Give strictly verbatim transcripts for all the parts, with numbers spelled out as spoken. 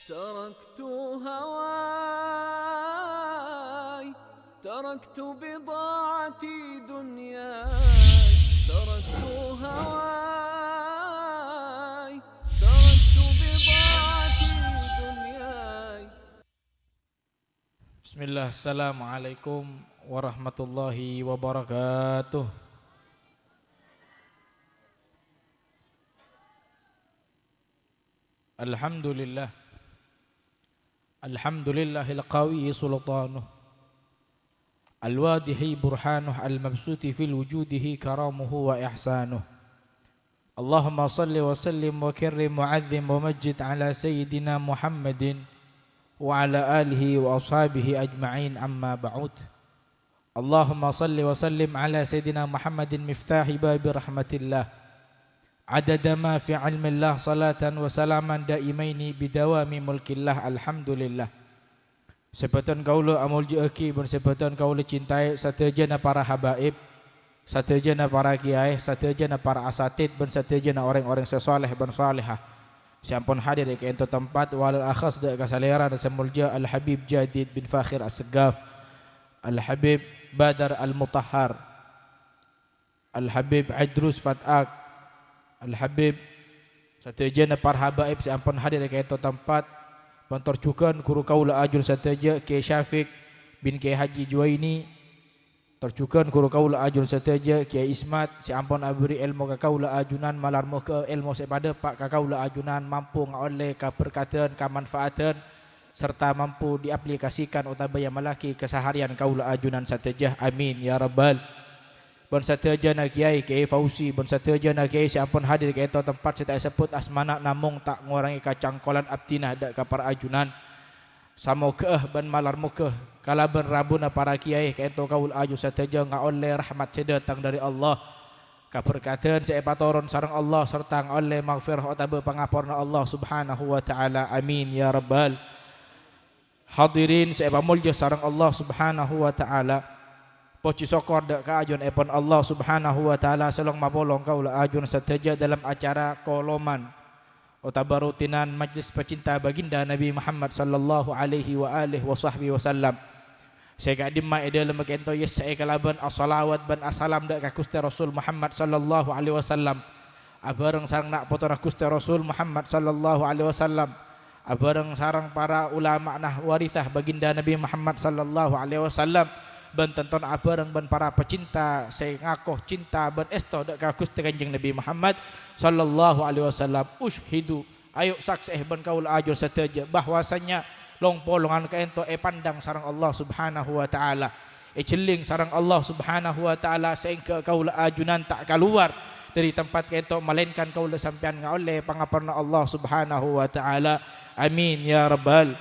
تركت هواي، تركت بضاعتي دنياي، تركت هواي، تركت بضاعتي دنياي. بسم الله، السلام عليكم ورحمة الله وبركاته. الحمد لله. الحمد لله القوي سلطانه، الواضح برهانه، المبسوط في الوجود كرمه وإحسانه. اللهم صل وسلم وكرم وعظم ومجد على سيدنا محمد وعلى آله وأصحابه أجمعين، أما بعد. اللهم صل وسلم على سيدنا محمد مفتاح باب رحمة الله، عدد ما في علم الله، صلاة وسلاما دائمين بدوام ملك الله. الحمد لله. Sè bâdhân kaulâ amoljâ'aghi bân sè bâdhân kaulâ cintaè sadhâjâna para habaib, sadhâjâna para kiyaè, sadhâjâna para asatid bân sadhâjâna orèng-orèng sè saleh bân salehah sè ampon hadir è ka'ènto tempat, walal akhas dâ' ka salèrana sè moljâ Al-Habib Jadid bin Fakhir Assegaf, Al-Habib Badar Al-Mutahhar, Al-Habib Idrus Fatak, Al-Habib, sadhâjâna para habaib sè ampon hadir è ka'ènto tempat, bân tor jhughân ghuru kaulâ ajunan sadhâjâ, Kèyaè Syafiq bin Kèyaè Haji Juwaini, tor jhughân ghuru kaulâ ajunan sadhâjâ, Kèyaè Ismat, sè ampon aberri' èlmo ka kaulâ ajunan, malar moghâ èlmo sè èpadâpa' ka kaulâ ajunan mampu ngaollè kaberkadhân, kamanfaadhân, sarta mampu diaplikasikan otabâ èamallaghi ka sahariyan kaulâ ajunan sadhâjâ. Amin, ya rabbal. Bân sadhâjâna kiyaè, Kiyaè Fauzi, bân sadhâjâna kiyaè sè ampon hadir ka'ènto tempat sè ta' èsebbhut asmana, namong ta' ngorangè kacangkolan abdhina dâ' ka para ajunan. Samoghâ'â bân malar moghâ kalabân rabuna para kiyaè ka'ènto kaulâ ajunan sadhâjâ ngaollè rahmat sè dâteng dâri Allah, kaberkadhân sè èpatoron sareng Allah, sarta ngaollè maghfirah otabâ pangaporana Allah Subhanahu wa Ta'ala. Amin, ya rabbal. Hadirin sè èpamoljâ sareng Allah Subhanahu wa Ta'ala, pojhi sokkor dâ' kaajunan èpon Allah Subhanahu wa Ta'ala sè long-mapolong kaulâ ajunan sadhâjâ dâlem acara koloman otabâ rutinan Majlis Pecinta Baginda Nabi Muhammad sallallahu alaihi wa alihi wa sahbihi wasallam. Sè ka'dimma è dâlemma ka'ènto èyessè'è kalabân ashalawat bân assalam dâ' ka Ghustè Rasul Muhammad sallallahu alaihi wasallam. Abhâreng sareng na' potona Ghustè Rasul Muhammad sallallahu alaihi wasallam, abhâreng sareng para ulama'na warithah baginda Nabi Muhammad sallallahu alaihi wasallam, bân tantona abhâreng bân para pecinta sè ngako cinta bân èsto dâ' ka Ghustè Kanjeng Nabi Muhammad sallallahu alaihi wasallam. Usyhidu, ayo saksè'è bân kaulâ ajunan sadhâjâ bahwasannya long-polongan ka'ènto èpandhâng sareng Allah Subhanahu wa Ta'ala. Èjhelling sareng Allah Subhanahu wa Ta'ala, saèngghâ kaulâ ajunan ta' kalowar dâri tempat ka'ènto, malaènkan kaulâ sampèyan ngaollè pangaporana Allah Subhanahu wa Ta'ala. Amin, ya rabbal.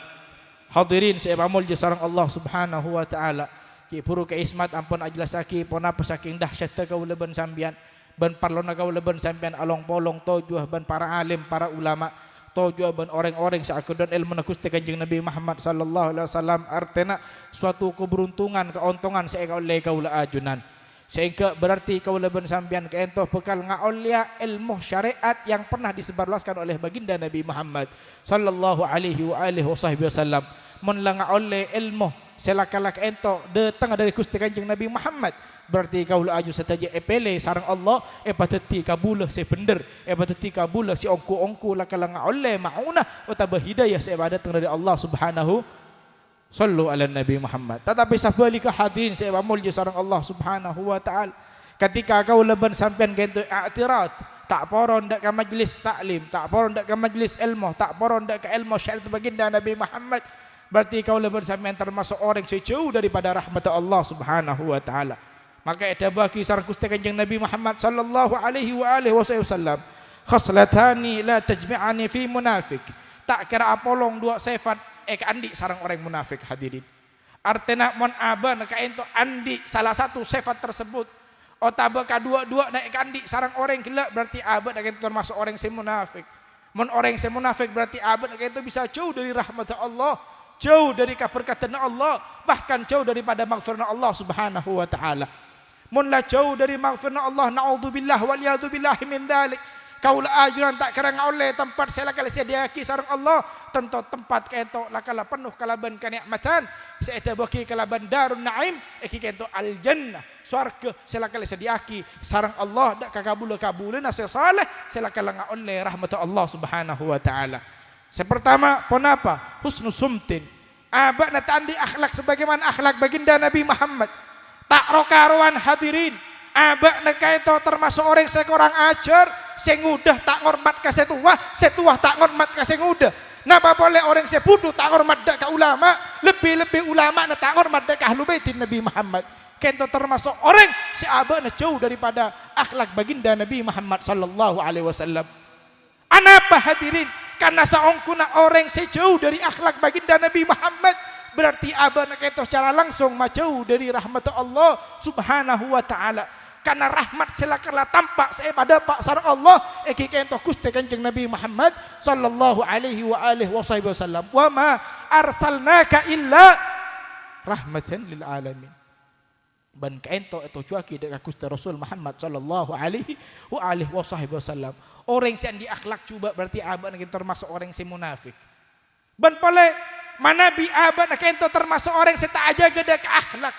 Hadirin sè èpamoljâ sareng Allah Subhanahu wa Ta'ala, Kè Bhuru Kè Ismat ampon ajellassaghi ponapa sakèng dahsyatta kaulâ bân sampèyan. Bân parlona kaulâ bân sampèyan along-polong tojuwâ bân para alim, para ulama, tojuwâ bân orèng-orèng sè aghâdhuwân èlmona Ghustè Kanjeng Nabi Muhammad sallallahu alaihi wasallam, artèna suatu kaberuntungan, kaontongan sè èkaollè kaulâ ajunan. Saèngghâ berarti kaulâ bân sampèyan ka'ènto bhâkal ngaollèya èlmo syarè'at yang pernah disebarluaskan oleh baginda Nabi Muhammad sallallahu alaihi wa alihi wasahbihi wasallam. Mon la ngaollè èlmo sè la-, la ka'ènto dâtengnga dâri Ghustè Kanjeng Nabi Muhammad, berarti kaulâ ajunan sadhâjâ èpèlè sareng Allah, èpadhâddhi kabulâ sè bhendher, èpadhâddhi kabulâ sè ongghu-ongghu la-, la ngaollè ma'unah otabâ hidayah sè èpadhâteng dâri Allah Subhanahu. Shallu 'alan Nabi Muhammad. Tatapi sabhâligghâ hadirin sè èpamoljâ sareng Allah Subhanahu wa Ta'ala, ketika kaulâ bân sampèyan ka'ènto i'tirad, ta' poron dâ' ka majlis ta'lim, ta' poron dâ' ka majlis èlmo, ta' poron dâ' ka èlmo syarè'at baginda Nabi Muhammad, berarti kaulâ bân sampèyan tamaso' orèng sè jâu dâripada rahmatta Allah Subhanahu wa Ta'ala. Maka èdhâbuwâghi sareng Ghustè Kanjeng Nabi Muhammad sallallahu alaihi wa alihi wasallam, "Khaslatani la tajma'ani fi munafiq." Ta' kèra apolong duwâ' sèfat èkaandi' sareng orèng munafik, hadirin. Artèna, mon abâ'na ka'ènto andi' salah satu sèfat tersebut, otabâ kaduwâ-duwâ'na èkaandi' sareng orèng ghellâ', berarti abâ'na ka'ènto tamaso' orèng sè munafik. Mon orèng sè munafik, berarti abâ'na ka'ènto bisa jâu dâri rahmatta Allah, jâu dâri kaberkadhânna Allah, bahkan jâu dâripada maghfirana Allah Subhanahu wa Ta'ala. Mon la jâu dâri maghfirana Allah, na'udzubillah wal iyadzubillahi min dzalik, Kaulâ ajunan ta' kèra ngaollè tempat sè lakar èsadhiyâ'aghi sareng Allah, tanto tempat ka'ento lakar penno kalabân kanè'matan sè èdhâbuwâghi kalabân Darun Na'im, èngghi ka'ento al-jannah, sowarghâ sè lakar èsadhiyâ'aghi sareng Allah dâ' ka kabulâ-kabulâna sè saleh, sè lakar ngaollè rahmaddhâ Allah Subhanahu wa Ta'ala. Sè partama, ponapa? Husnu sumtin. Abâ'na ta' andi' akhlak sabagaimana akhlak baginda Nabi Muhammad. Ta' ro-karowan, hadirin. Abâ'na ka'ento tamaso' orèng sè korang ajhâr, sè ngodâ ta' ngormat ka sè towa, sè towa ta' ngormat ka sè ngodâ. Napa polè orèng sè bhudhu ta' ngormat dâ' ka ulama, lebbi-lebbi ulamana ta' ngormat dâ' ka ahlu baitin Nabi Muhammad. Ka'ento tamaso' orèng sè abâ'na jâu daripada akhlak baginda Nabi Muhammad sallallahu alaihi wasallam. Anapa, hadirin? Karna saongghuna orèng sè jâu dâri akhlak baginda Nabi Muhammad, berarti abâ'na ka'ento secara langsung majâu dâri rahmaddhâ Allah Subhanahu wa Ta'ala. Karna rahmat sè lakar la tampa' sè èpadâpa' sareng Allah, èngghi ka'ento Ghustè Kanjeng Nabi Muhammad sallallahu alaihi wa alihi wasahbihi wasallam. "Wa ma arsalnaka illa rahmatan lil alamin." Bân ka'ento ètojjhuwâghi dâ' ka Ghustè Rasul Muhammad sallallahu alaihi wa alihi wasahbihi wasallam. Orèng sè andi' akhlak jhubâ' berarti abâ'na ka'ento tamaso' orèng sè munafik. Bân polè manabi abâ'na ka'ento tamaso' orèng sè ta' ajâgâ dâ' ka akhlak,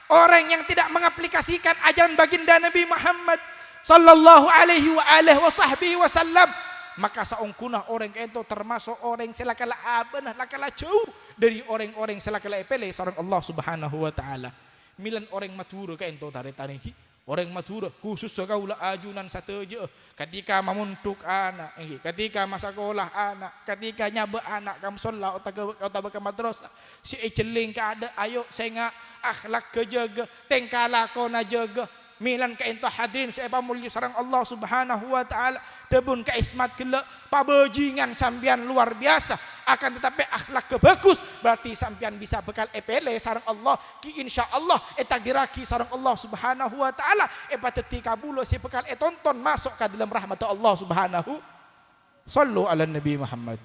orèng yang tidak mengaplikasikan ajaran baginda Nabi Muhammad sallallahu alaihi wa alihi wasahbihi wasallam, maka saongghuna orèng ka'ento tamaso' orèng sè lakar la abâ'na lakar la jâu dâri orèng-orèng sè lakar la èpèlè sareng Allah Subhanahu wa Ta'ala. Mèlan orèng Madhurâ ka'ento tarètan èngghi. Orèng Madhurâ, khusussa kaulâ ajunan sadhâjâ, ketika mamondhuk ana', èngghi, ketika masakola ana', ketika nyabâ' ana' ka mosolla otawa, otabâ ka madrasah, sè èjhellèng kaadâ', ayo sènga', akhlak jâgâ, tèngka lakona jâgâ. Mèlan ka'ento hadirin sè èpamolja sareng Allah Subhanahu wa Ta'ala, dhâbuna Ka' Ismat ghellâ', pabhâjingan sampèyan luar biasa, akan tetapi akhlakka bhâghus, berarti sampèyan bisa bhâkal èpèlè sareng Allah, ghi' insyaallah ètakdirraghi sareng Allah Subhanahu wa Ta'ala èpadhâddhi kabulâ sè bhâkal ètonton maso' ka dâlem rahmaddhâ Allah Subhanahu. Shallu 'alan Nabi Muhammad.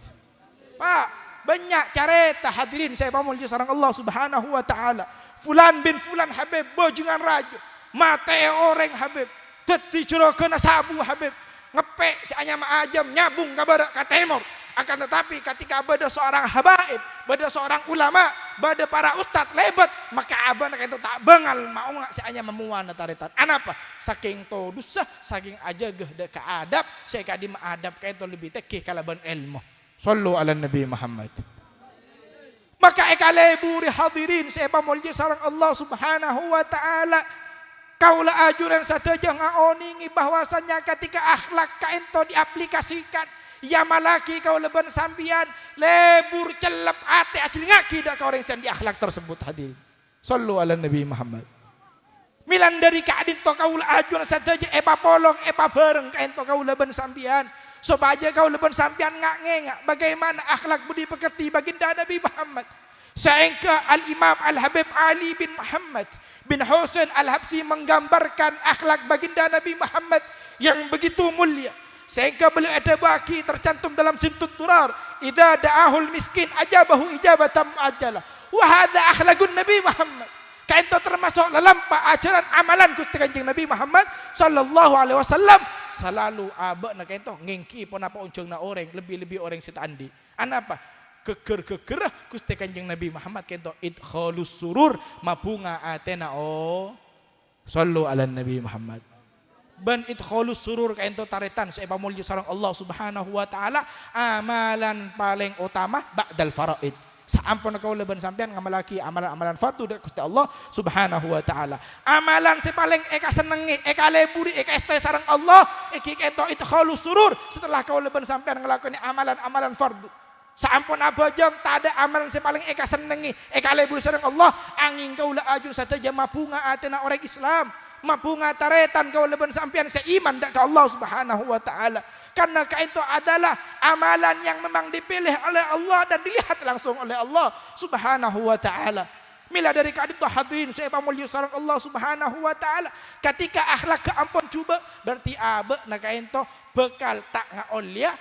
Pa', bânnya' carèta hadirin sè èpamolja sareng Allah Subhanahu wa Ta'ala. Fulan bin Fulan, Habib, bhâjingan rajâ, matè'è orèng, Habib, dhâddhi jurâghânna sabu, Habib, ngeppè' sè anyama ajâm, nyabung ka bârâ' ka tèmor. Akan tetapi, ketika bâdâ seorang habaib, bâdâ seorang ulama, bâdâ para ustad lèbât, maka abâ'na ka'ento ta' bângal maonga' sè anyama mowana tarètan. Anapa? Sakèng todhusa, sakèng ajâgâ dâ' ka adab, sè ka'dimma adab ka'ento lebbi tèngghi kalabân èlmo. Shallu 'alan Nabi Muhammad. Maka èkalèburè hadirin sè èpamolja sareng Allah Subhanahu wa Ta'ala. Kaulâ ajunan sadhâjâ ngaonèngè bahwasannya ketika akhlak ka'ento diaplikasikan, èamallaghi kaulâ bân sampèyan, lebur cellep atè ajhellingngaghi dâ' ka orèng sè andi' akhlak tersebut, hadirin. Shallu 'alan Nabi Muhammad. Mèlan dâri ka'dinto kaulâ ajunan sadhâjâ èpapolong, èpabhâreng ka'ento kaulâ bân sampèyan, sopajâ kaulâ bân sampèyan nga'-ngènga' bagaimana akhlak budi pekerti baginda Nabi Muhammad. Saèngghâ Al-Imam Al-Habib Ali bin Muhammad bin Husain Al-Habsyi menggambarkan akhlak baginda Nabi Muhammad yang begitu mulia. Saèngghâ beliau èdhâbuwâghi tercantum dalam Simtud Durar, "Idza da'ahul miskin ajabahu ijabatan mu'ajjalah." Wa hadza akhlaqun Nabi Muhammad. Ka'ento tamaso' lalampa ajaran amalan Ghustè Kanjeng Nabi Muhammad shallallahu alaihi wasallam. Salalu abâ'na ka'ento ngèngghi ponapa onjhângnga orèng, lebbi-lebbi orèng sè ta' andi'. Anapa? Ghâggâr-ghâggârrâ Ghustè Kanjeng Nabi Muhammad ka'ento idkhalus surur, mabhunga atèna o-, Shallu 'alan Nabi Muhammad. Bân idkhalus surur ka'ento tarètan sè èpamolja sareng Allah Subhanahu wa Ta'ala, amalan palèng otama ba'dal faraid. Saamponna kaulâ bân sampèyan ngamallaghi amalan-amalan fardhu dâ' Ghustè Allah Subhanahu wa Ta'ala. Amalan sè palèng èkasennengngè, èkalèburè, èkaèstowè sareng Allah, èngghi ka'ento idkhalus surur, setelah kaulâ bân sampèyan ngalakonè amalan-amalan fardhu. Saampon abhâjâng, tadâ' amalan sè palèng èkasennengngè, èkalèburè sareng Allah, angèng kaulâ ajunan sadhâjâ mabhunga atèna orèng Islam, mabhunga tarètan kaulâ bân sampèyan sè iman dâ' ka Allah Subhanahu wa Ta'ala. Karena ka'ento adalah amalan yang memang dipilih oleh Allah dan dilihat langsung oleh Allah Subhanahu wa Ta'ala. Mèla dâri ka'dinto hadirin sè èpamolja sareng Allah Subhanahu wa Ta'ala, ketika akhlakka ampon jhubâ', berarti abâ'na ka'ento bhâkal ta' ngaollèya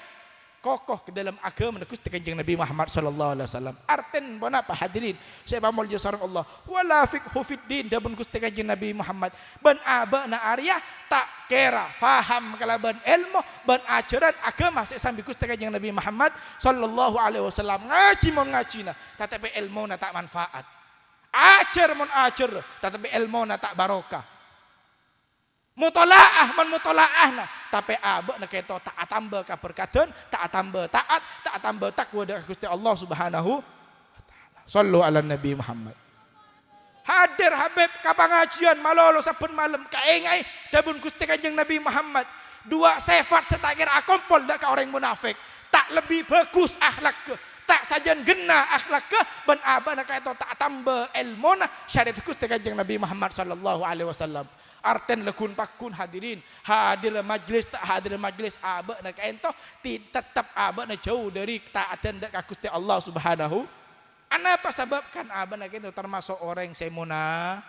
koko ka dâlem aghâmana Ghustè Kanjeng Nabi Muhammad sallallahu alaihi wasallam. Artèna ponapa, hadirin sè èpamolja sareng Allah? "Wala fiqhu fid din," dhâbuna Ghustè Kanjeng Nabi Muhammad, "bân abâ'na arèya ta' kèra paham kalabân èlmo bân ajhârân aghâma sè èsambi Ghustè Kanjeng Nabi Muhammad sallallahu alaihi wasallam." Ngajhi mon ngajhina, tatapè èlmona ta' manfaat. Ajhâr mon ajhâr, tatapè èlmona ta' barokah. Mutola'ah mon mutola'ahna, tapè abâ'na kèto ta' atamba kabherkadhân, ta' atamba ta'at, ta' atamba taqwa dâ' ka Ghustè Allah Subhanahu wa Ta'ala. Shallu 'alan Nabi Muhammad. Hadir Habib ka pangajiyân malolo sabbhân malem, kaènga'è dhâbuna Ghustè Kanjeng Nabi Muhammad, duwâ' sèfat sè ta' kèra akompol dâ' ka orèng monafèk. Ta' lebbi bhâghus akhlakka, ta' sajân ghenna akhlakka, bân abâ'na kèto ta' atamba èlmona syariat Ghustè Kanjeng Nabi Muhammad sallallahu alaihi wasallam. Artèna laghun pagghun, hadirin. Hadir majlis, ta' hadir majlis, abâ'na kaènto ti-, tettep abâ'na jhâu dâri ta'adhân dâ' ka Ghustè Allah Subhanahu. Anapa sabâb? Kan abâ'na kaènto tamaso' orèng sè mona-,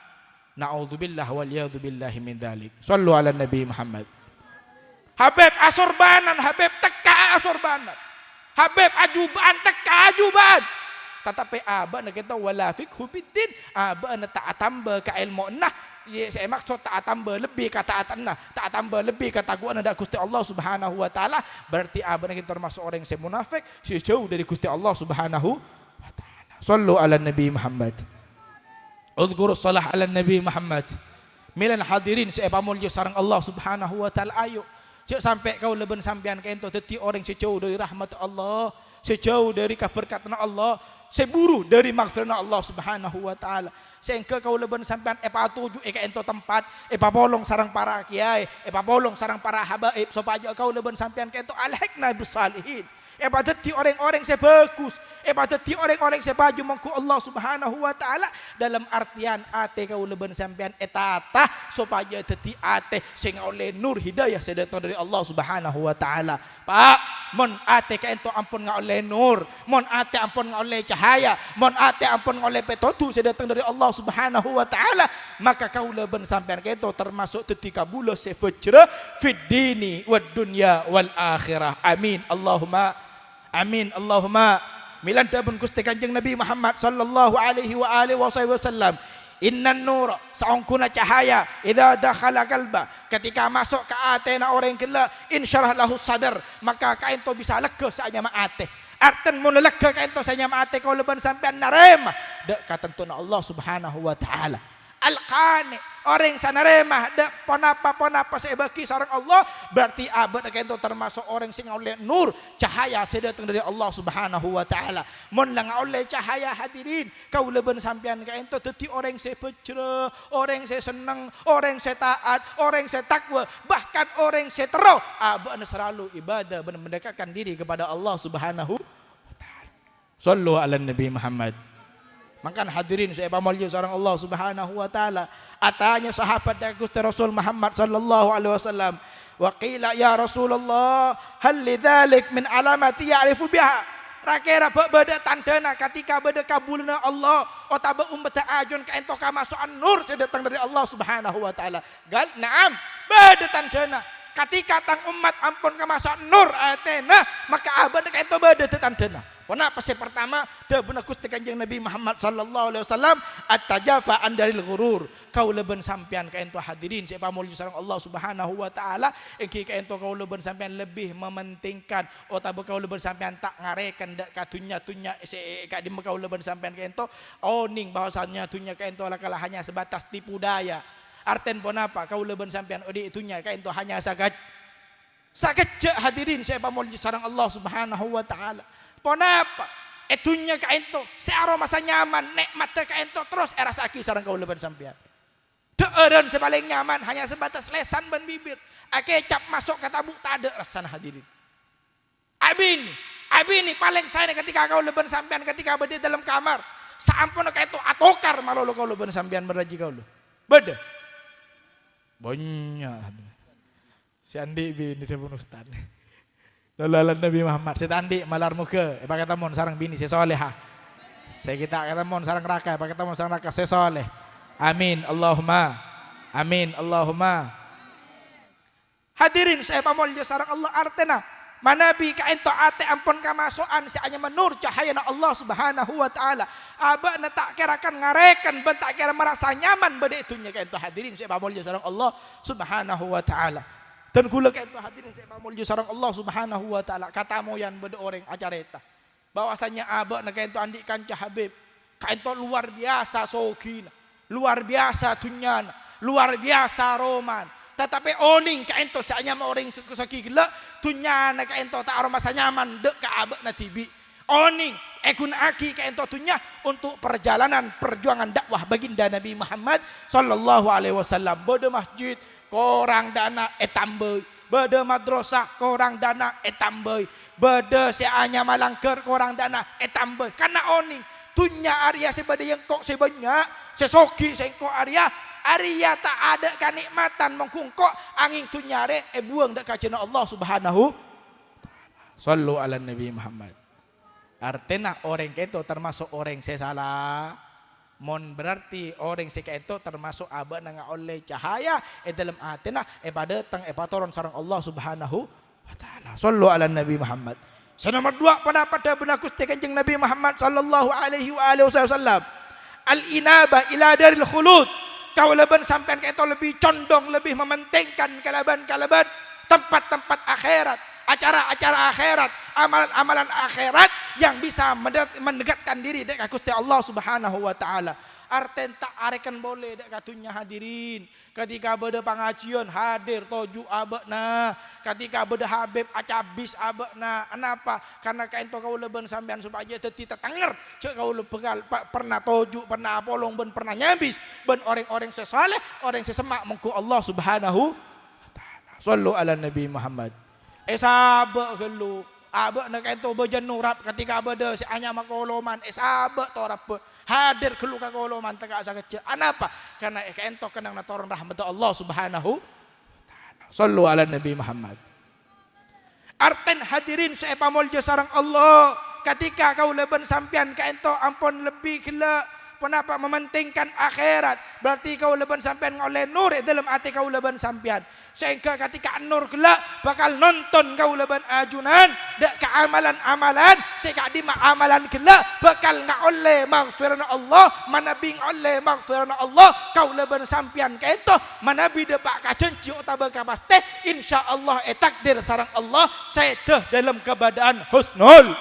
na'udzubillah, wal 'iyadzubillahi min dzalik. Shallu 'alan Nabi Muhammad. Habib asorbanan, Habib tekka'a asorbanan. Habib ajubâ'ân, tekka'a ajubâ'ân. Tatapè abâ'na kèto wala fiqhu fid din, abâ'na ta' atamba ka èlmona, yè, sè èmaksod ta' atamba lebbi ka ta'atanna, ta' atamba lebbi ka taqwana dâ' Ghustè Allah Subhanahu wa Ta'ala, berarti abâ'na kèto tamaso' orèng sè monafèk, sè jhâu dâri Ghustè Allah Subhanahu wa Ta'ala. Shallu 'alan Nabi Muhammad. Udzkurus shalah 'alan Nabi Muhammad. Mèlana hadirin sè èpamolja sareng Allah Subhanahu wa Ta'ala, ayo, jhâ' sampè' kaulâ bân sampèyan kaènto dhâddhi orèng sè jhâu dâri rahmat Allah, sè jhâu dâri kabherkadhânna Allah, sè buru dâri maghfirana Allah Subhanahu wa Ta'ala. Sehingga kaulâ bân sampèyan èpatoju'è kaènto tempat, èpapolong sareng para kèyaè, èpapolong sareng para habaib, sopajâ kaulâ bân sampèyan kaènto alhiqna bis shalihin. Èpadhâddhi orèng-orèng sè bhâghus, èpadhâddhi orèng-orèng sè paju mongghu Allah Subhanahu wa Ta'ala, dâlem artèyan atè kaulâ bân sampèyan ètata sopajâ dhâddhi atè sè ngaollè nur hidayah sè dâteng dâri Allah Subhanahu wa Ta'ala. Pa', mon atè kaènto ampon ngaollè nur, mon atè ampon ngaollè cahaya, mon atè ampon ngaollè pètodhu sè dâteng dâri Allah Subhanahu wa Ta'ala, maka kaulâ bân sampèyan kaènto tamaso' dhâddhi kabulâ sè fajra fid dini wad dunya wal akhirah. Amin. Allahumma amin. Allahumma. Mèlana dhâbuna Ghustè Kanjeng Nabi Muhammad sallallahu alaihi wa alihi wa sahbihi wasallam, "Innan nur, saongghuna cahaya, idza dakhala qalba, ketika maso' ka atèna orèng ghellâ', insyarah lahu sadar, maka kaènto bisa lèghâ sè anyama atè." Artèna mon lèghâ kaènto sè anyama atè kaulâ bân sampèyan narèma dâ' katantona Allah Subhanahu wa Ta'ala. Al-Qani', orèng sè narèma dâ' ponapa-ponapa sè èbâghi sareng Allah, berarti abâ'na kaènto tamaso' orèng sè ngaollè nur, cahaya sè dâteng dâri Allah Subhanahu wa Ta'ala. Mon la ngaollè cahaya, hadirin, kaulâ bân sampèyan kaènto dhâddhi orèng sè bhâjrâ, orèng sè senneng, orèng sè ta'at, orèng sè taqwa, bahkan orèng sè terro abâ'na selalu ibadah bân mendekatkan diri kepada Allah Subhanahu wa Ta'ala. Shallu 'alan Nabi Muhammad. Mangkana hadirin sè èpamolja sareng Allah Subhanahu wa Ta'ala, atanya sahabat dâ' Ghustè Rasul Muhammad sallallahu alaihi wasallam, wa qila, "Ya Rasulullah, hal li dzalik min alamati ya'rifu biha?" Ra-kèra bâ-, bâdâ tandhâna katika bâdâ kabulâna Allah otabâ ommaddhâ ajunan kaènto kamaso'an nur sè dâteng dâri Allah Subhanahu wa Ta'ala? Qal, "Na'am, bâdâ tandhâna. Katika tang ommat ampon kamaso'an nur atèna, maka abâ'na kaènto bâdâ tandhâna." Ponapa sè partama? Dhâbuna Ghustè Kanjeng Nabi Muhammad sallallahu alaihi wasallam, "At-tajafa an daril ghurur." Kaulâ bân sampèyan kaènto hadirin sè èpamolja sareng Allah Subhanahu wa Ta'ala, èngghi kaènto kaulâ bân sampèyan lebih mementingkan otabâ kaulâ bân sampèyan ta' ngarèken dâ' ka dhunnya-dhunnya sè è-, è ka'dimma kaulâ bân sampèyan kaènto onèng bahwasanya dhunnya kaènto la kala hanya sebatas tipu daya. Artèna ponapa? Kaulâ bân sampèyan odi' è dhunnya kaènto hanya sakej-, sakejjhâ', hadirin sè èpamolja sareng Allah Subhanahu wa Ta'ala. Ponapa? È dhunnya kaènto sè aromasa nyaman, nè'maddhâ kaènto terros èrassa'aghi sareng kaulâ bân sampèyan. Dhâ'ârân sè palèng nyaman hanya sebatas lèsan bân bibir. Akècap maso' ka tabu' tadâ' rassana, hadirin. Abinè, abinè palèng saèna ketika kaulâ bân sampèyan ketika bâdâ è dâlem kamar. Saamponna kaènto atokar malolo kaulâ bân sampèyan bân rajhi kaulâ. Bâdâ? Bânnya'. Sè andi' binè dhâbuna Ustad. Shallu 'alan Nabi Muhammad. Sè ta' andi' malar moghâ èpakatemmo sareng binè sè soleha. Sè ghi' ta' katemmo sareng raka, èpakatemmo sareng raka sè soleh. Amin. Allahumma. Amin. Allahumma. Hadirin sè èpamolja sareng Allah, artèna Manabi ka'ento atè ampon kamaso'an sè anyama nur cahayana Allah Subhanahu wa Ta'ala, abâ'na ta' kèra kan ngarèken bân ta' kèra marasa nyaman bâdâ è dhunnya ka'ento, hadirin sè èpamolja sareng Allah Subhanahu wa Ta'ala. Dân ghulâ ka'ento, hadirin sè èpamolja sareng Allah Subhanahu wa Ta'ala, katamoyan bâdâ orèng acarèta bahwasanya abâ'na ka'ento andi' kanca Habib, ka'ento lowar biyasa sogina, lowar biyasa dhunnyana, lowar biyasa romana. Tatapè onèng ka'ento sè anyama orèng sè-, soghi ghellâ', dhunnyana ka'ento ta' aromasa nyaman dâ' ka abâ'na dhibi'. Onèng èghuna'aghi ka'ento dhunnya untuk perjalanan perjuangan dakwah baginda Nabi Muhammad sallallahu alaihi wasallam. Bâdâ masjid, korang dâ'na ètambâi. Bâdâ madrasah, korang dâ'na ètambâi. Bâdâ sè anyama langghâr, korang dâ'na ètambâi. Karna onèng, dhunnya arèya sè bâdâ è engko' sè bânnya', sè soghi sè engko' arèya, arèya ta' adâ' kanè'matan mongghu engko', angèng dhunnya arè èbuwâng dâ' kajâna Allah Subhanahu wa Ta'ala. Shallu 'alan Nabi Muhammad. Artèna orèng ka'ento tamaso' orèng sè sala. Mon berarti orèng sè ka'ento tamaso' abâ'na ngaollè cahaya è dâlem atèna, èpadâteng, èpatoron sareng Allah Subhanahu wa Ta'ala. Shallu 'alan Nabi Muhammad. Sè nomer duwâ', ponapa dhâbuna Ghustè Kanjeng Nabi Muhammad sallallahu alaihi wa alihi wasallam? Al-inabah ila daril khulud. Kaulâ bân sampèyan ka'ento lebbi condong, lebbi mementingkan kalabân, kalabân tempat-tempat akhèrat, acara-acara akhèrat, amalan-amalan akhèrat yang bisa mende-, mendekatkan diri dâ' ka Ghustè Allah Subhanahu wa Ta'ala. Artèna ta' arèken polè dâ' ka dhunnya, hadirin. Katèka bâdâ pangajiyân, hadir toju' abâ'na. Katèka bâdâ Habib, acabis abâ'na. Anapa? Karna ka'ento kaulâ bân sampèyan sopajâ dhâddhi tatengnger. Jhâ' kaulâ bhâkal pa-, perna toju', perna apolong, bân perna nyabis bân orèng-orèng sè saleh, orèng sè semma' mongghu Allah Subhanahu wa Ta'ala. Shallu 'alan Nabi Muhammad. Èsabâ' ghâllu. Abâ'na ka'ento bâjâ norap katèka bâdâ sè anyama koloman, èsabâ' torabbhâ. Hadir ghâllu ka koloman, tèka sakejjhâ'. Anapa? Karna è ka'ento kennengnganna toron rahmaddhâ Allah Subhanahu wa Ta'ala. Shallu 'alan Nabi Muhammad. Artèna, hadirin sè èpamolja sareng Allah, katèka kaulâ bân sampèyan ka'ento ampon lebbi ghellâ', ponapa, mementingkan akhèrat, berarti kaulâ bân sampèyan ngaollè nur è dâlem atè kaulâ bân sampèyan. Saèngghâ katèka nur ghellâ' bhâkal nonton kaulâ bân ajunan dâ' ka amalan-amalan sè ka'dimma amalan ghellâ' bhâkal ngaollè maghfirana Allah, manabi ngaollè maghfirana Allah, kaulâ bân sampèyan ka'ento manabi dâpa' ka janji otabâ ka pastè, insyaallah ètakdir sareng Allah sèdhâ dâlem kabâdâ'ân husnul.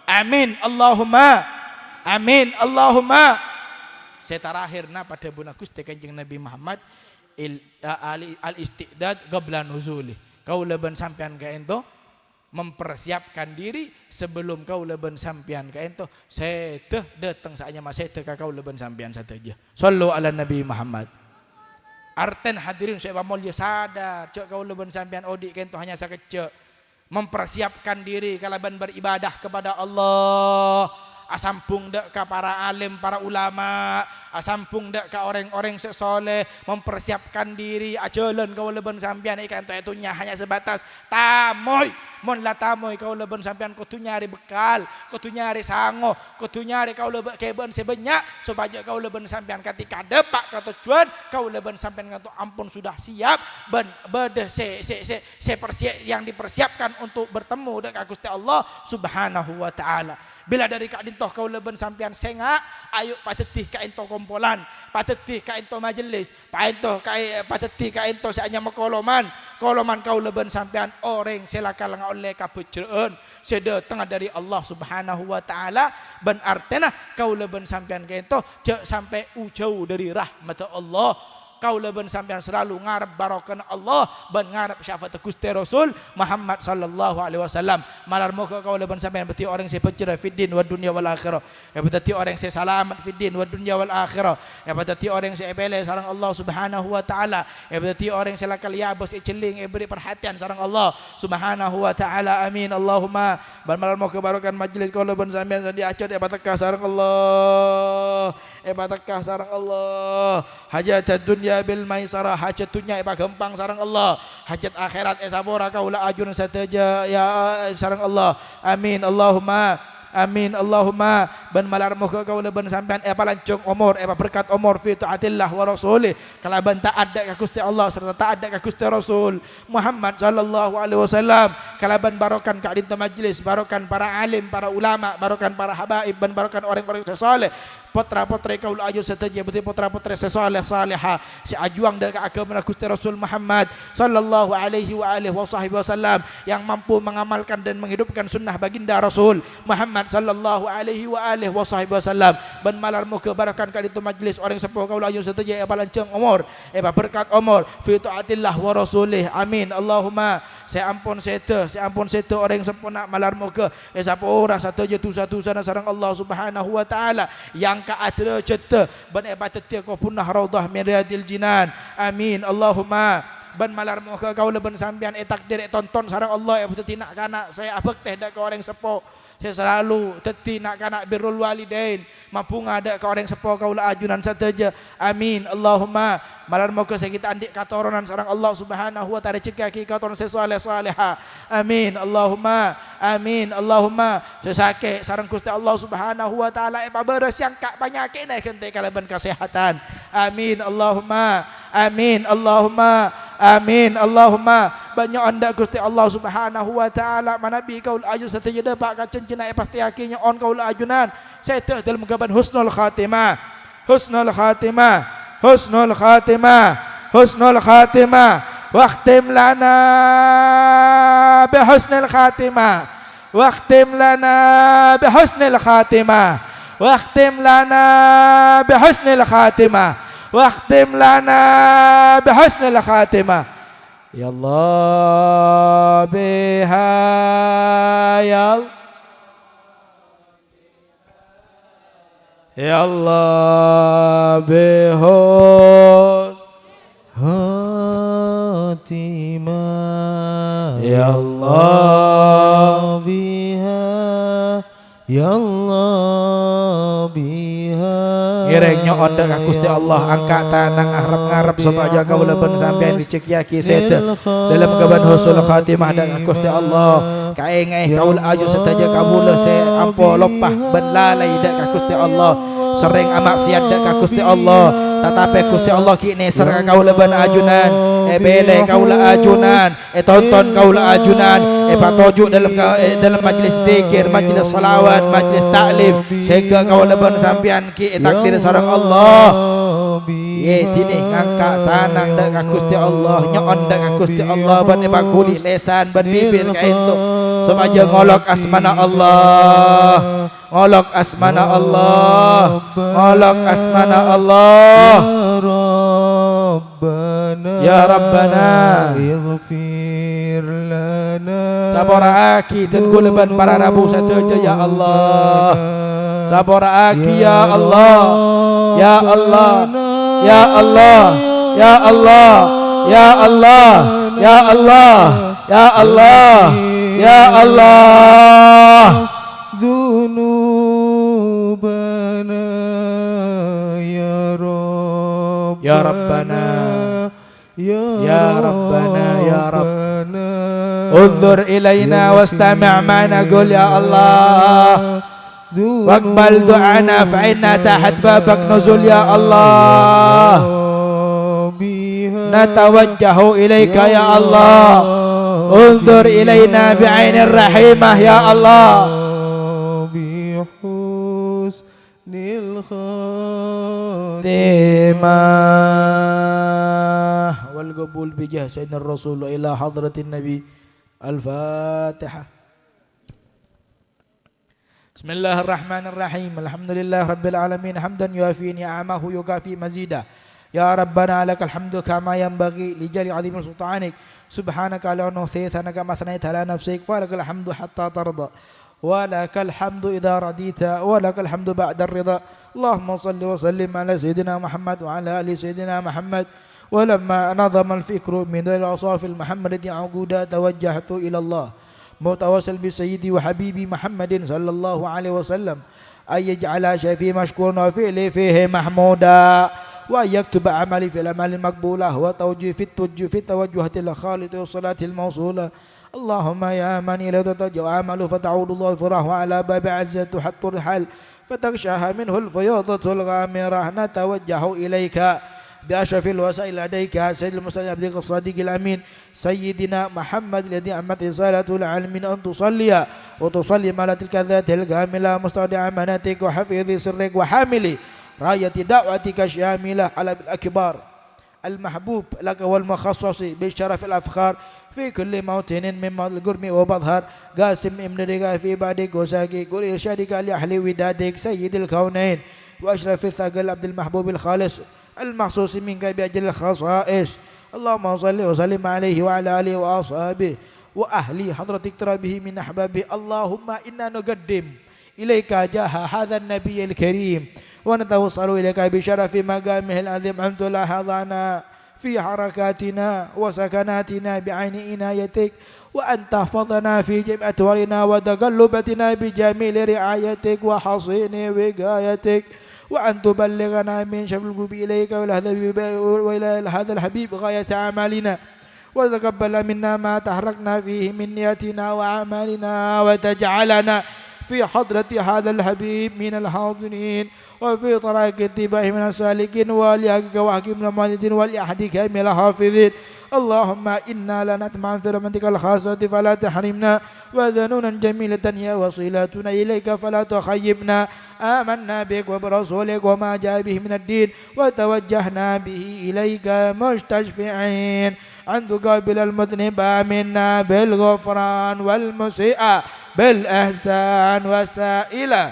Amin, Allahumma amin, Allahumma. Sè tarakhir, napa dhâbuna Ghustè Kanjeng Nabi Muhammad? Il-, a-, ali-, al-isti'dad qabla nuzuli. Kaulâ bân sampèyan ka'ento mempersiapkan diri sebelum kaulâ bân sampèyan ka'ento sèdhâ dâteng, sè anyama sèdhâ ka kaulâ bân sampèyan sadhâjâ. Shallu 'alan Nabi Muhammad. Artèna, hadirin sè èpamolja, sadar jhâ' kaulâ bân sampèyan odi' ka'ento hanya sakejjhâ'. Mempersiapkan diri kalabân beribadah kepada Allah. Asambung dâ' ka para alim, para ulama, asambung dâ' ka orèng-orèng sè soleh, mempersiapkan diri, ajhâlân kaulâ bân sampèyan è ka'ento è dhunnya hanya sebatas tamoy. Mon la tamoy, kaulâ bân sampèyan kodhu nyarè bekal, kodhu nyarè sango, kodhu nyarè kaulâ bâ-, kèbâ'ân sè bânnya', sopajâ kaulâ bân sampèyan katèka dâpa' ka tojjhuwân, kaulâ bân sampèyan ka'ento ampon sudah siap, bân bâdâ sè, sè, sè, sè persi-, yang dipersiapkan untuk bertemu dâ' ka Ghustè Allah Subhanahu wa Ta'ala. Bilâ dâri ka'dinto kaulâ bân sampèyan sènga', ayo padâddhi ka'ento kompolan, padâddhi ka'ento majelis, paènto kaè-, padâddhi ka'ento sè anyama koloman, koloman kaulâ bân sampèyan orèng sè lakar ngaollè kabhâjrâ'ân sè dâtengnga dâri Allah Subhanahu wa Ta'ala, bân artèna kaulâ bân sampèyan ka'ento jhâ' sampè' u-, jhâu dâri rahmaddhâ Allah. Kaulâ bân sampèyan salalu ngarep barokana Allah bân ngarep syafa'atta Ghustè Rasul Muhammad sallallahu alaihi wasallam. Malar moghâ kaulâ bân sampèyan dhâddhi orèng sè bhâjhrâ fid din wad dunya wal akhirah. Èpadhâddhi orèng sè salamet fid din wad dunya wal akhirah. Èpadhâddhi orèng sè èpèlè sareng Allah Subhanahu wa Ta'ala. Èpadhâddhi orèng sè lakar èabâs, èjhelling, èbherri' parhatèyan sareng Allah Subhanahu wa Ta'ala. Amin, Allahumma. Bân malar moghâ barokana majelis kaulâ bân sampèyan sè andi' hajhât èpatekka sareng Allah. Èpatekka sareng Allah. Hajat dunya bil maisarah, hajat dhunnya èpaghâmpang sareng Allah. Hajat akhèrat èsapora kaulâ ajunan sadhâjâ, ya, sareng Allah. Amin, Allahumma. Amin, Allahumma. Bân malar moghâ kaulâ bân sampèyan èpalanjhâng omor, èpaberkat omor fi taatillah wa rasulih, kalabân taat dâ' ka Ghustè Allah sarta taat dâ' ka Ghustè Rasul Muhammad sallallahu alaihi wasallam, kalabân barokan ka'dinto majlis, barokan para alim, para ulama, barokan para habaib, bân barokan orèng-orèng sè saleh. Potra-potrè kaulâ ajunan sadhâjâ bhâdhi potra-potrè sè saleh-saleha, sè ajuwâng dâ' ka aghâmana Ghustè Rasul Muhammad sallallahu alaihi wa alihi wa sahbihi wasallam, yang mampu mengamalkan dan menghidupkan sunnah baginda Rasul Muhammad sallallahu alaihi wa alihi wa sahbihi wasallam. Bân malar moghâ barokan ka'dinto majlis orèng seppo kaulâ ajunan sadhâjâ èpalanjhâng omor, èpaberkat omor, fi taatillah wa rasulih. Amin, Allahumma. Sè ampon sèdhâ, sè ampon sèdhâ orèng seppona malar moghâ èsapora sadhâjâ dhusa-dhusana sareng Allah Subhanahu wa Ta'ala, èangka' adarajhâddhâ bân èpadhâddhiyâ kobhurna raudhah min riyadil jinan. Amin, Allahumma. Bân malar moghâ kaulâ bân sampèyan ètakdir ètonton sareng Allah èpadhâddhi na'-kana' sè abhâktè dâ' ka orèng seppo, sè salalu dhâddhi na'-kana' birrul walidain, mabhunga dâ' ka orèng seppo kaulâ ajunan sadhâjâ. Amin, Allahumma. Malar moghâ sè ghi' ta' andi' katoronan sareng Allah Subhanahu wa Ta'ala èrejekkèyaghi katoronan sè saleh-saleha. Amin, Allahumma. Amin, Allahumma. Sè sakè' sareng Ghustè Allah Subhanahu wa Ta'ala èpabârâs, sè èangka' panyakè'na èghântè kalabân kasèhadhân. Amin, Allahumma. Amin, Allahumma. Amin, Allahumma. Bân nyo'on dâ' Ghustè Allah Subhanahu wa Ta'ala manabi kaulâ ajunan sadhâjâ dâpa' ka jhânjhina èpastèyaghi nyo'on kaulâ ajunan sèdhâ dâlem ghâbây husnul khatimah. Husnul khatimah, husnul khatimah, husnul khatimah. Wakhtim lana bi husnil khatimah. Wakhtim lana bi husnil khatimah. Wakhtim lana bi husnil khatimah. Wakhtim lana bi husnil khatimah. Ya Allah, biha, ya Allah. Ya Allah, bihus khatimah. Ya Allah, biha. Ya Allah, biha. Ngèrèng nyo'on dâ' ka Ghustè Allah, angka' tanang, arep-ngarep sopajâ kaulâ bân sampèyan èrejekkèyaghi sèdhâ dâlem ghâbây husnul khatimah dâ' ka Ghustè Allah. Kaènga'è kaulâ ajunan sadhâjâ kaulâ sè ampo loppa bân lalai dâ' ka Ghustè Allah, serrèng amaksiyat dâ' ka Ghustè Allah. Tatapè Ghustè Allah ghi' nèser ka kaulâ bân ajunan, èpèlè kaulâ ajunan, ètonton kaulâ ajunan, èpatoju' dâlem ka-, è dâlem majlis dzikir, majlis shalawat, majlis ta'lim, sehingga kaulâ bân sampèyan ghi' ètakdir sareng Allah. Yè, dinè ngangka' tanang dâ' ka Ghustè Allah, nyo'on dâ' ka Ghustè Allah, bân èpaghuli lèsan bân bibir kaènto, sopajâ ngolok asmana Allah, ngolok asmana Allah, ngolok asmana Allah. Ya Rabbana. Sapora'aghi dhân kaulâ bân para rabu sadhâjâ, ya Allah. Sapora'aghi, ya Allah. Ya Allah. Ya Allah. Ya Allah. Ya Allah. Ya Allah. Ya Allah. Ya Allah. Dzunubana, ya Rabbana. Ya Rabbana. Ya Rabbana, ya Rabb. Unzur ilaina wastami' ma naqul, ya Allah. Waqbal du'ana fa inna tahat babak nuzul, ya Allah. Natawajjahu ilaika, ya Allah. Unzur ilaina bi'ainir rahimah, ya Allah. Bihusnil khatimah wal qabul bi jah sayyidina Rasul ila hadratin Nabi. Al-Fatihah. Bismillahirrahmanirrahim. Alhamdulillahirabbil alamin. Hamdan yuwafi ni'amahu yukafi mazida. Ya Rabbana, lakal hamdu kama yanbaghi li jalali azimi sultanik. Subhanaka la nuhsi tsana'a kama atsnaita ala nafsik. Falakal hamdu hatta tarda. Wa lakal hamdu idza radita. Wa lakal hamdu ba'da ridha. Allahumma shalli wa sallim ala sayyidina Muhammad wa ala ali sayyidina Muhammad. Wa lamma nadhama al-fikru min dalil awsafil Muhammadiyya uquda tawajjahtu ila Allah. Mutawassil bi sayyidi wa habibi Muhammadin sallallahu alaihi wasallam. An yaj'ala sa'yi mashkuran wa fi'li fihi mahmuda. Wa an yaktuba amali fil amali maqbula. Wa tawajjuhi fit tawajjuh-, fit tawajjuhatil khalid wa salatil mawsula. اللهم يا من إليك ترجع الآمال فتعود الظافرة وعلى باب عزتك تحط الرحال فتغشاها منه الفيوضة الغامرة، نتوجه إليك بأشرف الوسائل لديك سيد المرسلين عبدك الصادق الأمين سيدنا محمد الذي عمت رسالته العالمين أن تصلي وتسلم على تلك الذات الكاملة مستودع أمانتك وحفيظ سرك وحامل راية دعوتك الشاملة على الأكبر المحبوب لك والمخصص بشرف الأفخار في كل موطن من مواطن القرب والمظهر، قاسم إمدادك في عبادك وساقي كل إرشادك لأهل ودادك سيد الكونين وأشرف الثقل عبد المحبوب الخالص المخصوص منك بأجل الخصائص. اللهم صل وسلم عليه وعلى آله وأصحابه وأهل حضرة اقترابه من أحبابه. اللهم إنا نقدم إليك جاه هذا النبي الكريم، ونتوسل إليك بشرف مقامه العظيم أن تلاحظنا في حركاتنا وسكناتنا بعين عنايتك، وأن تحفظنا في جميع أطوارنا وتقلباتنا بجميل رعايتك وحصين وقايتك، وأن تبلغنا من شرف القرب إليك والأخذ ب-، وإلى هذا الحبيب غاية أعمالنا، وتقبل منا ما تحركنا فيه من نياتنا وأعمالنا، وتجعلنا في حضرة هذا الحبيب من الحاضرين، وفي طرائق اتباعه من السالكين، ولحقك وحق من المؤيدين، ولعهدك من الحافظين. اللهم إنا لنطمع في رحمتك الخاصة فلا تحرمنا، وذنونا جميلة هي وسيلتنا إليك فلا تخيبنا. آمنا بك وبرسولك وما جاء به من الدين، وتوجهنا به إليك مستشفعين أن تقابل المذنب منا بالغفران والمسيء بالإحسان والسائل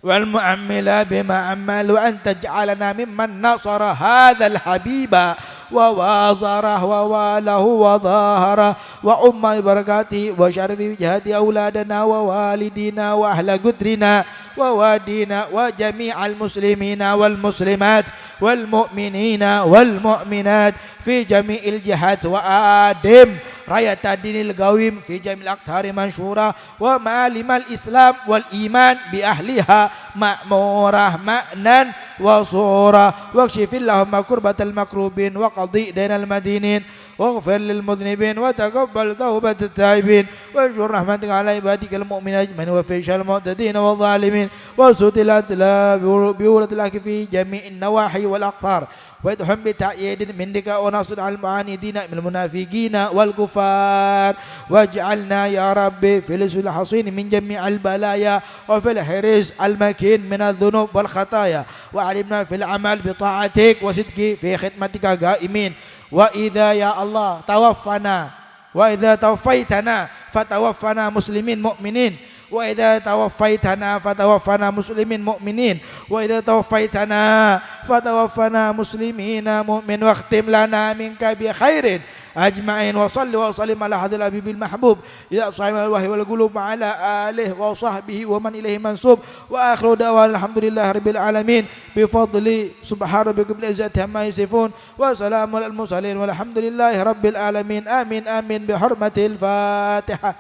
والمؤمل بما أمل، وأن تجعلنا ممن نصر هذا الحبيب ووازره ووالاه وظاهره وعم ببركاته وشرف وجهه أولادنا ووالدينا وأهل قطرنا ووادينا وجميع المسلمين والمسلمات والمؤمنين والمؤمنات في جميع الجهات، وأدم راية الدين القويم في جميع الأقطار منشورة، ومعالم الإسلام والإيمان بأهلها مأمورة معنى وصورة، واكشف اللهم كربة المكروبين، وقض دين المدينين، واغفر للمذنبين، وتقبل توبة التائبين، وانشر رحمتك على عبادك المؤمنين أجمعين، وفي شر المعتدين والظالمين، وسوء الأدلة بولاة الحق في جميع النواحي والأقطار، وأيدهم بتأييد منك ونصر على المعاندين من المنافقين والكفار، واجعلنا يا رب في الحصن الحصين من جميع البلايا، وفي الحرز المكين من الذنوب والخطايا، وأدمنا في العمل بطاعتك وصدق في خدمتك قائمين. وإذا يا الله توفنا وإذا توفيتنا فتوفنا مسلمين مؤمنين، وإذا توفيتنا فتوفنا مسلمين مؤمنين، وإذا توفيتنا فتوفنا مسلمين مؤمن، واختم لنا منك بخير أجمعين. وصل وسلم على هذا الحبيب المحبوب إلى صاحب الأرواح والقلوب وعلى آله وصحبه ومن إليه منسوب. وآخر دعوانا الحمد لله رب العالمين بفضل سبحان ربك رب العزة عما يصفون. وسلام على المرسلين والحمد لله رب العالمين. آمين، آمين، بحرمة الفاتحة.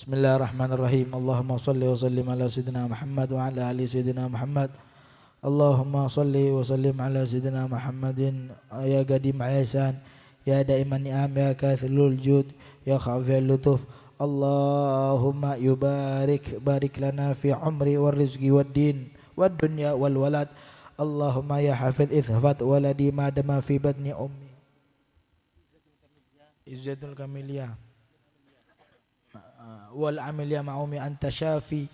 بسم الله الرحمن الرحيم. اللهم صل وسلم على سيدنا محمد وعلى آل سيدنا محمد. اللهم صل وسلم على سيدنا محمد. يا قديم الإحسان، يا دائم النعم، يا كثير الجود، يا خفي اللطف. اللهم يبارك، بارك لنا في عمري والرزق والدين والدنيا والولد. اللهم يا حافظ احفظ ولدي ما دام في بطن أمي. عزة الكاملية. والعمل معهم أنت شافي،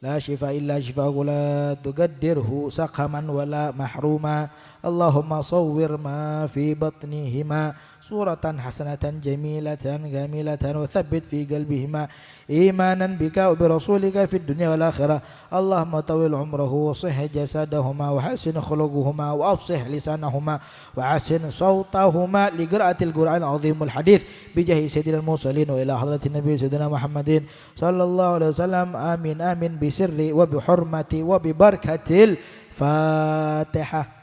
لا شفاء إلا شفاءك، لا تغادره سقما ولا محروما. اللهم صور ما في بطنهما صورة حسنة جميلة كاملة، وثبت في قلبهما إيمانا بك وبرسولك في الدنيا والآخرة. اللهم طول عمره وصح جسدهما وحسن خلقهما وأفصح لسانهما وحسن صوتهما لقراءة القرآن العظيم والحديث بجاه سيدنا المرسلين وإلى حضرة النبي سيدنا محمد صلى الله عليه وسلم. آمين، آمين، بسر وبحرمة وببركة الفاتحة.